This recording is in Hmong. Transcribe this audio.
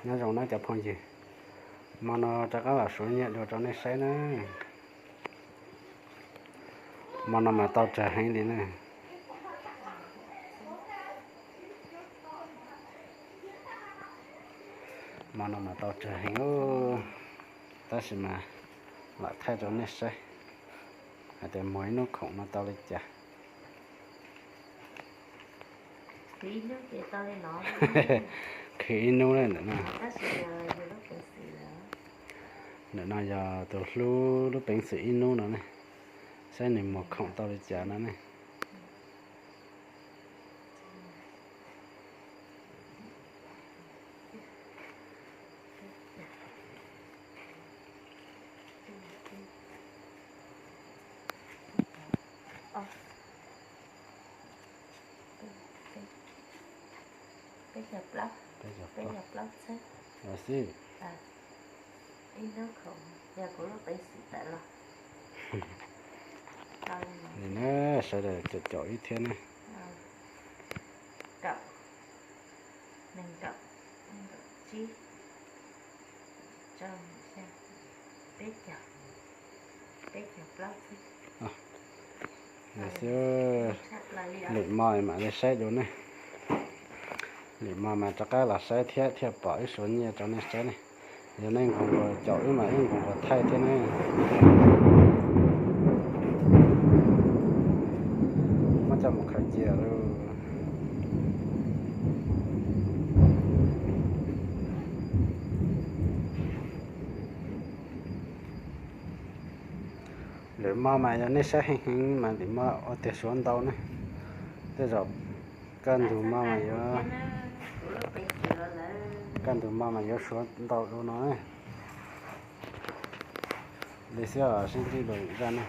Nyob zoo nawb cov phooj ywg, hmo no rov qab los suav nyiaj dua rau nej saib na. Hmo no mas tau tsawg heev li na. Hmo no mas tau tsawg heev, tab sis mas lam thaij rau nej saib hais tias muag ib hnub khoom no tau li cas. Khwv ib hnub ntawm no. Ntawm no yog tus hlub lub peev xwm ib hnub no ne, saib nws muag khoom tau li cas no ne. Xwb. Nim no sawv daws caum caum ib thiab ne. Xwb, lwm mo mam li saib dua ne. Lwm mo mas rov qab los saib thiab thiaj pom wb suav nyiaj rau nej saib ne. Yog nej nkaus nkaus caum wb mas wb nkaus nkaus thaij thiab ne. Muab coj mus khaws cia lauj. Lwm mo mas yog nej saib heev heev mas lwm mo ua tiag suav ntau ne. Tej zaum kaj ntug mo mas yuav, kaj ntug mo mas yuav suav ntau dua no. Li xwb os, sib ntsib dua lwm zaj ne.